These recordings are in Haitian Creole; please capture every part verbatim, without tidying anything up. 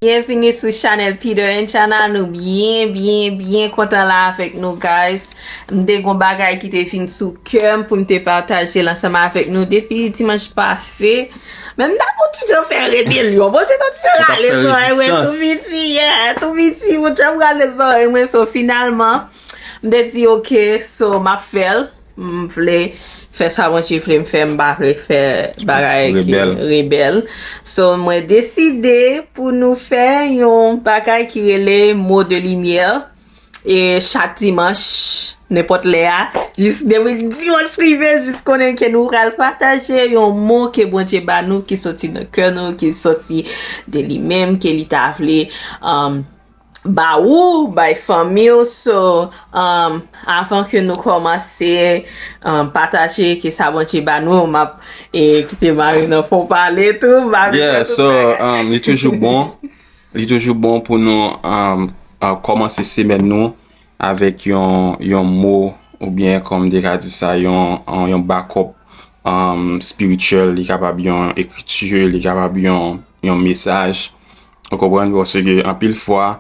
Byenvini sou chanèl Peter and Chana. Nou byen, byen, byen kontan la avèk nou, guys. M te gon bagay ki te vin sou kè m pou m te pataje l ansanm avèk nou depi dimanch pase. Men m ta pou ti jan fè rebelyon. Bon, te ti jan rale zòrèy mwen tou piti, yeah, tou piti. Bon, jan rale zòrèy mwen, so finalman, m te di, "Ok, so m ap fè l." M vle fè sa Bondye vle m fè, m pa vle fè bagay ki rebèl. So, mwen deside pou nou fè yon bagay ki rele mo de limyè. E chak dimanch, nenpòt lè a, jis depi dimanch rive, jis konnen ke nou pral pataje yon mo ke Bondye ba nou, ki soti nan kè nou, ki soti de li menm, ke li ta vle, um, ba ou, bay fanmi w. So, um, avan ke nou kòmanse, um, pataje ke sa Bondye ba nou, m ap, e, kite mari nan fon pale tou, mari nan tout bagay. Yeah, so, um, li toujou bon. Li toujou bon pou nou, um, uh, kòmanse semèn nou avèk yon, yon mo, oubyen, kòm m te ka di sa, yon, yon, yon backup, um, spiritual. Li kapab yon ekriti, li kapab yon, yon mesaj. Ou konprann? Paske anpil fwa,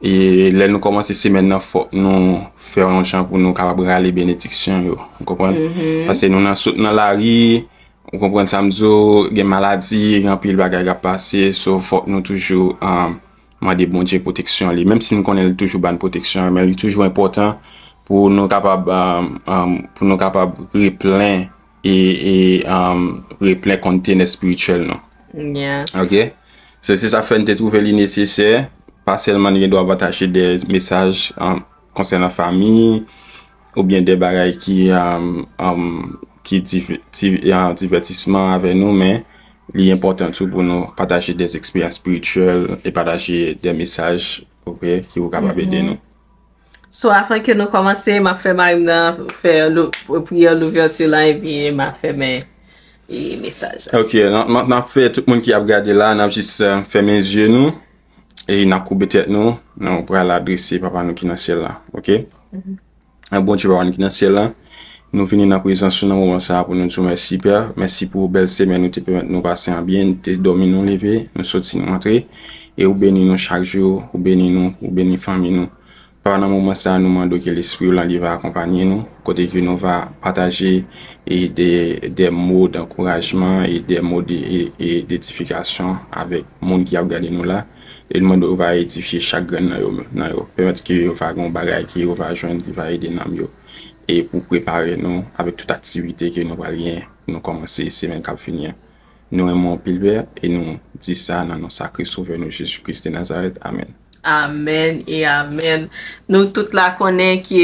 e lè nou kòmanse semèn nan, fòk nou fè yon jan pou nou kapab rale benediksyon yo. Ou konprann? Paske nou nan sot nan lari, ou konprann sa m di w, gen maladi, gen anpil bagay k ap pase, so fòk nou toujou, um, mande Bondye pwoteksyon li. Menm si m konnen li toujou ba n pwoteksyon, men li toujou enpòtan pou nou kapab, um, um, pou nou kapab replen e, e, um, replen kontena espirityèl nou. Yeah. Ok? So, se sa k fè n te twouve li nesesè, pa sèlman n gen dwa pataje de mesaj, um, konsènan fanmi, oubyen de bagay ki, um, um, ki div-, div-, uh, divètisman avè nou, men li enpòtan tou pou nou pataje de eksperyans espirityèl e pataje de mesaj, ok, ki pou kapab ede nou. So, avan ke nou kòmanse, m ap fè mari m nan fè lou-, priyè louvèti la, epi m ap fèmen, e, mesaj la. Ok, n ap, n ap, n ap fè tout moun ki ap gade la, n ap jis, eh, fèmen zye nou, e n ap koube tèt nou, nou pral adrese Papa nou ki nan syèl la, ok? Bondye Papa nou ki nan syèl la, nou vini nan prezans ou nan moman sa a pou nou di w mèsi, Pè. Mèsi pou bèl semèn ou te pèmèt nou pase an byen, nou te dòmi, nou leve, nou soti, nou antre, e ou beni nou chak jou, ou beni nou, ou beni fanmi nou. Papa, nan moman sa a, nou mande w ke Lespri w lan li va akonpanye nou, kote ke nou va pataje e de, de mo d'ankourajman e de mo de, e, e d'edifikasyon avèk moun ki ap gade nou la. E nou mande w va edifye chak grenn nan yo, nan yo. Pèmèt ke yo va gen yon bagay ke yo va jwenn ki va ede nanm yo. E pou prepare nou avèk tout aktivite ke nou pral gen, nou kòmanse semèn k ap vini an. Nou renmen w anpil, Pè, e nou di sa nan non sakre Sovè nou, Jezi Kris de Nazarèt. Amèn. Amèn e amèn. Nou tout la konnen ki,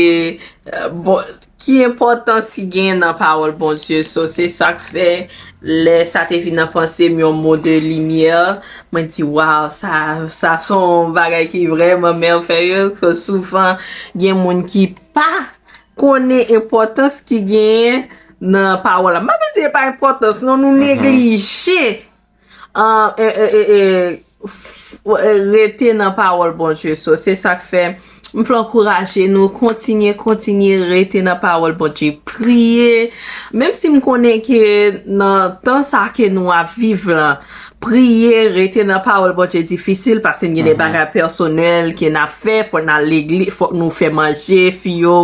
eh, bon, ki enpòtans ki gen nan pawòl Bondye. So, se sa k fè, lè sa te vin nan panse m, yon mo de limyè, mwen di, "Waw, sa, sa se yon bagay ki vrèman mèveye," ke souvan, gen moun ki pa konnen enpòtans ki genyen nan pawòl la. M pa bezwen pa enpòtans, non, nou neglije, ah, e, e, e, e, f-, e, rete nan pawòl Bondye. So, se sa k fè m vle ankouraje nou, kontinye, kontinye rete nan pawòl Bondye. Priye. Menm si m konnen ke nan tan sa ke nou ap viv la, priye, rete nan pawòl Bondye difisil, paske n gen de bagay pèsonèl ke n ap fè, fòk n al legliz, fòk nou fè manje, fi yo,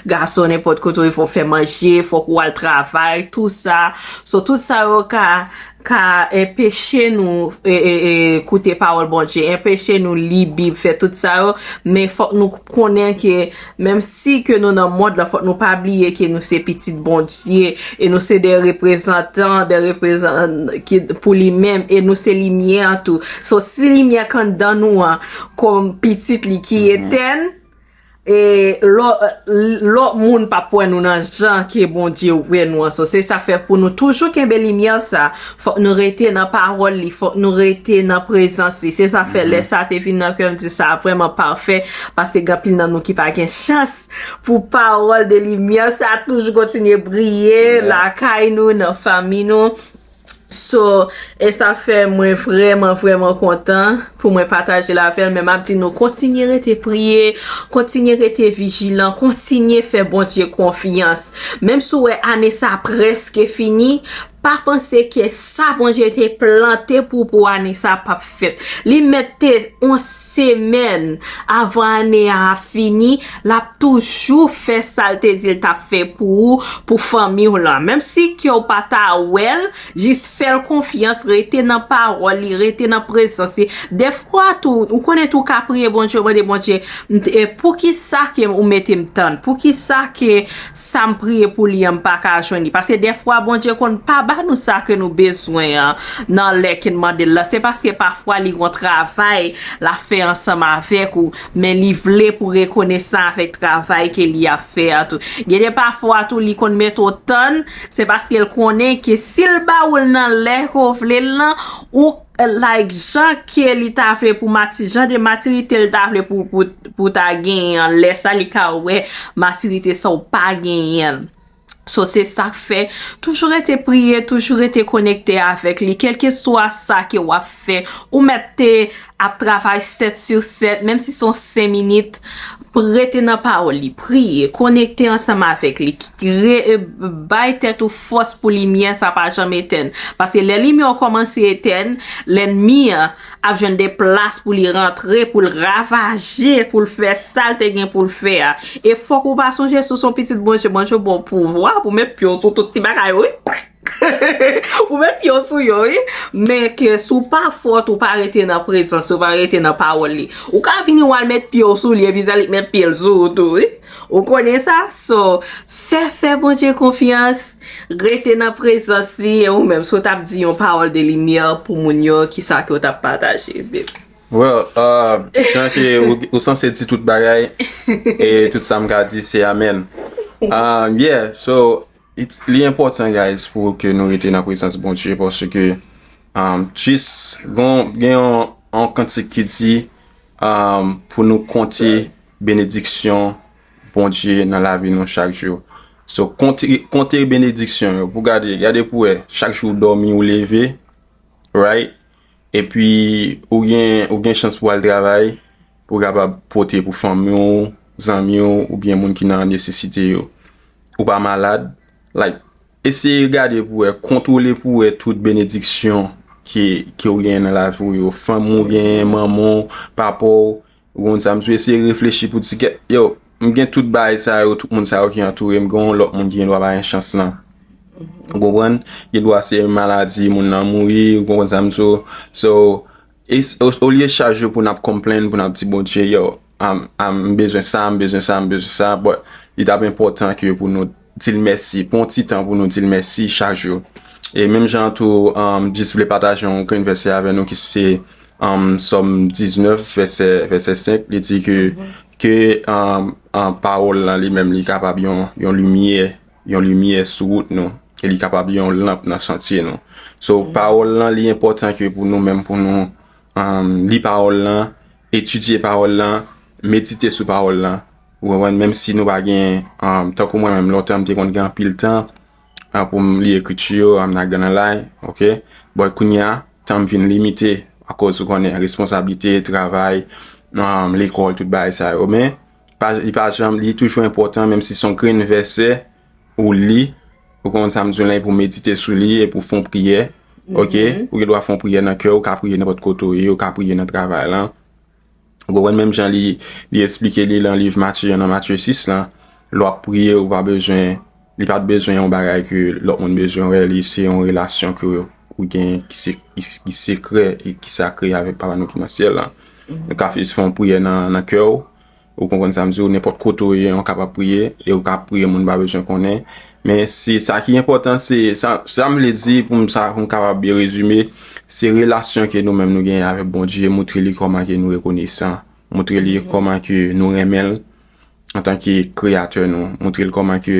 gason, nenpòt kote w ye, fòk w fè manje, fòk ou al travay, tou sa. So, tout sa yo ka, ka enpeche nou, e, e, e, koute pawòl Bondye, enpeche nou li Bib, fè tout sa yo, men fòk nou konnen ke menm si ke nou nan mond lan, fòk nou pa bliye ke nou se pitit Bondye e nou se de reprezantan, de reprezan-, ki, pou li menm, e nou se limyè an tou. So, si limyè k anndan nou an, kòm pitit li ki etèn, e lò-, lòt moun p ap wè nou nan jan ke Bondye wè nou an. So, se sa fè pou nou toujou kenbe limyè sa, fòk nou rete nan pawòl li, fòk nou rete nan prezans li. Se sa fè lè sa te vin nan kè m, m di sa vrèman pafè, paske gen anpil nan nou ki pa gen chans pou pawòl de limyè sa toujou kontinye briye lakay nou, nan fanmi nou. So, e sa fè mwen vrèman, vrèman kontan pou mwen pataje l avè l, men m ap di nou kontinye rete priye, kontinye rete vijilan, kontinye fè Bondye konfyans. Menm si w wè ane sa prèske fini, pa panse ke sa Bondye te plante pou pou ane sa p ap fèt. Li mèt te yon semèn avan ane a fini, l ap toujou fè sa l te di l t ap fè pou ou, pou fanmi w lan. Menm si ke w pa ta wè l, jis fè l konfyans, rete nan pawòl li, rete nan prezans li. Dèfwa tou, ou konnen tou ka priye Bondye, ou mande Bondye, "M t-, e poukisa ke ou mete m tann? Poukisa ke sa m priye pou li an m pa ka jwenn li?" Paske dèfwa Bondye konn pa ba nou sa ke nou bezwen an nan lè ke n mande l la. Se paske pafwa li gon travay l ap fè ansanm avèk ou, men li vle pou rekonesan avèk travay ke li ap fè a tou. Gen de pafwa tou li konn mete w tann, se paske l konnen ke si l ba ou l nan lè ke w vle l lan, ou, like, jan ke li ta vle pou mati, jan de matirite l ta vle pou, pou, pou ta genyen an, lè sa li ka wè matirite sa w pa genyen l. So, se sa k fè, toujou rete priye, toujou rete konekte avèk li, kèlkeswa sa ke w ap fè, ou mèt te ap travay sèt sou sèt, menm si se yon senk minit, rete nan pawòl li, priye, konekte ansanm avèk li, ki-, re-, e, bay tèt ou fòs pou limyè sa pa janm etèn. Paske lè limyè w kòmanse etèn, lènmi an ap jwenn de plas pou li rantre, pou l ravaje, pou l fè sa l te gen pou l fè a. E fòk ou pa sonje si w se yon pitit Bondye, Bondye ba w pouvwa pou met pye w sou tout ti bagay yo, wi. Pou met pye w sou yo, wi. Men ke si w pa fò tou, ou pa rete nan prezans, ou pa rete nan pawòl li. Ou ka vini w al met pye w sou li, epi sa li k met pye l sou ou tou, wi. Ou konnen sa? So, fè, fè Bondye konfyans, rete nan prezans li, e ou menm, si w t ap di yon pawòl de limyè pou moun yo, kisa ke w t ap pataje, babe? Well, uh, jan ke ou, ou sanse di tout bagay, e tout sa m ka di, se amèn. Um, yeah, so, it's, li enpòtan, guys, pou ke nou rete nan prezans Bondye, paske, um, jis, gon, gen yon, yon kantik ki di, um, pou nou konte benediksyon Bondye nan lavi nou chak jou. So, konte, konte benediksyon yo, pou gade, gade pou wè, chak jou w dòmi, ou leve, right? Epi, ou gen, ou gen chans pou al travay, pou w kapab pote pou fanmi w, zanmi w, oubyen moun ki nan nesesite yo. Ou pa malad, like, eseye gade pou wè, kontwole pou wè tout benediksyon ke, ke w genyen nan lavi w yo. Fanmi w genyen, manman w, papa w, ou konn sa m sou, eseye reflechi pou di, "Kè, yo, m gen tout bagay sa yo, tout moun sa yo ki antoure m, gen yon lòt moun ki gen dwa pa gen chans lan." Ou konprann? Gen dwa se maladi, moun nan mouri, ou konprann sa m sou. So, e, o-, olye chak jou pou n ap konplenn, pou n ap di Bondye, "Yo, am, am, m bezwen sa, m bezwen sa, m bezwen sa," but li t ap enpòtan ke pou nou di l mèsi. Pran yon ti tan pou nou di l mèsi chak jou. E menm jan tou, um, jis vle pataje yon grenn vèsè avè nou ki se, um, Sòm diznèf, vèsè, vèsè senk, li di ke, ke, um, um, pawòl lan li menm li kapab yon, yon limyè, yon limyè sou wout nou, e li kapab yon lanp nan chantye nou. So, pawòl lan li enpòtan ke pou nou menm, pou nou, um, li pawòl lan, etidye pawòl lan, medite sou pawòl lan. Ou konprann? Menm si nou pa gen, um, tankou mwen menm, lontan m te konn gen anpil tan, ah, pou m li ekriti yo, ah, m nan gran nan lay, oke? But kounye a, tan m vin limite, akoz ou konnen responsablite, travay, um, lekòl, tout bagay sa yo. Men, pa, li pa janm, li toujou enpòtan, menm si se yon grenn vèsè ou li, ou konn sa m di w la, pou medite sou li e pou fè yon priyè, oke? Ou gen dwa fè yon priyè nan kè w, ou ka priye nenpòt kote w ye, ou ka priye nan travay lan. Ou konprann menm jan li, li eksplike li nan liv Matye an, nan Matye sis lan, lè w ap priye, ou pa bezwen, li pa t bezwen yon bagay ke lòt moun bezwen wè, li se yon relasyon ke ou gen ki se, ki, ki sekrè e ki sakre avèk Papa nou ki nan syèl lan. Ou ka fè, fè yon priyè nan, nan kè w, ou konprann sa m di w, nenpòt kote w ye, ou kapab priye, e ou ka priye, moun pa bezwen konnen. Men se sa ki enpòtan, se sa, sa m vle di pou m, sa, pou m kapab byen rezime, se relasyon ke nou menm nou genyen avèk Bondye, montre li kòman ke nou rekonesan, montre li kòman ke nou renmen l antanke kreyatè nou, montre l kòman ke,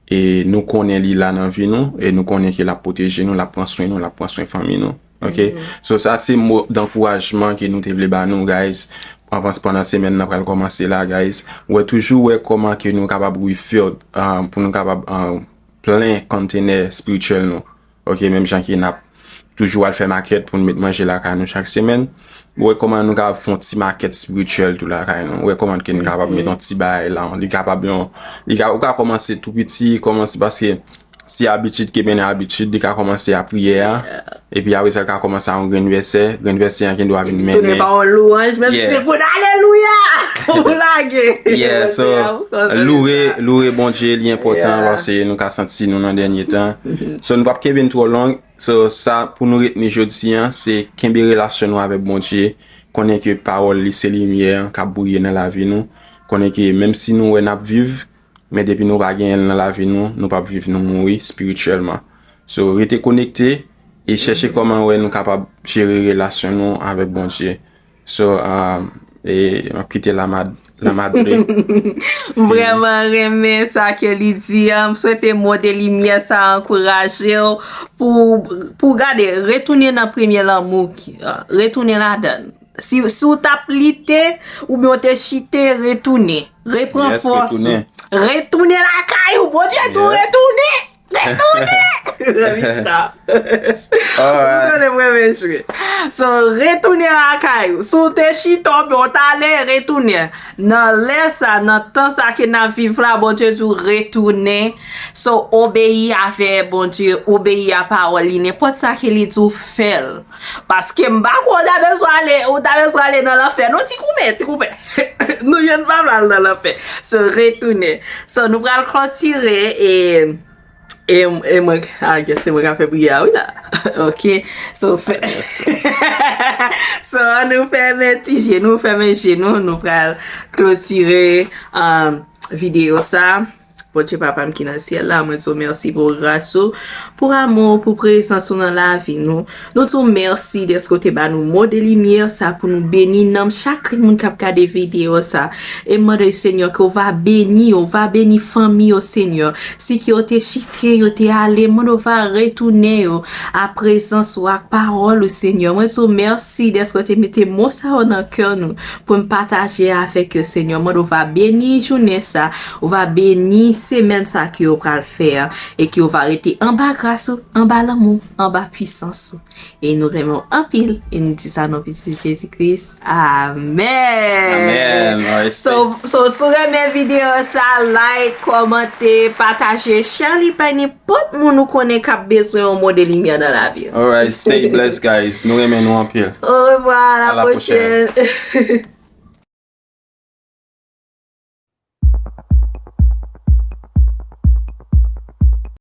e, nou konnen li la nan vi nou, e nou konnen ke l ap pwoteje nou, l ap pran swen nou, l ap pran swen fanmi nou. Oke? So sa se mo dankourajman ke nou te vle ba nou, guys. Avans pandan semèn nan pral kòmanse la, guys. Wè, toujou wè kòman ke nou kapab refill, ah, pou nou kapab, ah, plen kontenè espirityèl nou. Oke, menm jan ke n ap toujou al fè makèt pou n met manje lakay nou chak semèn. Ou wè kòman nou ka fè yon ti makèt espirityèl tou lakay nou. Ou wè kòman ke nou kapab met yon ti bagay la. Li kapab yon, li ka, ou ka kòmanse tou piti, kòmanse paske se abitid ki mennen abitid, li ka kòmanse a priyè a. Epi apre sa, li ka kòmanse a yon grenn vèsè. Grenn vèsè an gen dwa vin mennen. Tounen pa yon lwanj, menm si se pou alelouya! Ou lage. Yeah, so, loure, loure Bondye, li enpòtan paske nou ka santi nou nan dènye tan. So, nou p ap kenbe n twò long. So, sa pou nou retni jodi an, se kenbe relasyon nou avèk Bondye. Konnen ke pawòl li se limyè an k ap briye nan lavi nou. Konnen ke menm si nou wè n ap viv, men depi nou pa genyen l nan lavi nou, nou p ap viv, nou mouri espirityèlman. So, rete konekte e chèche kòman wè nou kapab jere relasyon nou avèk Bondye. So, um, e m ap kite la mad-, la madre. M vrèman renmen sa ke li di an. M swete mo de limyè sa ankouraje w pou, pou gade, retounen nan premye lanmou, ki- retounen ladan l. Si, si w t ap lite, oubyen w te chite, retounen. Repran fòs ou. Retounen lakay ou. Bondye di w retounen. Retounen! Revista. Ou konnen mwen renmen jwe. So, retounen lakay ou. Si w te chita, oubyen w t ale, retounen. Nan lè sa, nan tan sa ke n ap viv la, Bondye di w retounen. So, obeyi avè Bondye, obeyi a pawòl li. Nenpòt sa ke li di w, fè l. Paske m pa kwè w ta bezwen ale, ou ta bezwen ale nan lanfè. Non, ti koumen, ti koumen. Nou jwenn pa mal nan lanfè. So, retounen. So, nou pral klotire e, e, e mwen, I guess se mwen k ap fè priyè a, wi la. Ok. So, fè, so, nou fèmen ti je nou, fèmen je nou, nou pral klotire um, videyo sa. Bondye Papa m ki nan syèl la, mwen di w mèsi pou gras ou, pou amou w, pou prezans ou nan lavi nou. Nou di w mèsi dèske w te ba nou mo de limyè sa pou nou beni nanm chak moun k ap gade videyo sa. E m mande w, Senyè, ke w va beni yo, w va beni fanmi yo, Senyè. Si ke yo te chite, yo te ale, m mande w va retounen yo a prezans ou ak pawòl ou, Senyè. Mwen di w mèsi dèske w te mete mo sa yo nan kè nou pou n pataje avèk yo, Senyè. M mande w va beni jounen sa, ou va beni semèn sa ke yo pral fè a, e ke yo va rete anba gras ou, anba lanmou, anba pwisans ou. E nou renmen w anpil, e nou di sa nan Pitit Jezi Kris. Amèn. Amèn. Alright, So, so, si w renmen videyo sa, like, kòmante, pataje, share li bay nenpòt moun ou konnen k ap bezwen yon mo de limyè nan lavi l. Alright, stay blessed, guys. Nou renmen nou anpil. Au revoir, à la À la prochaine. Prochaine.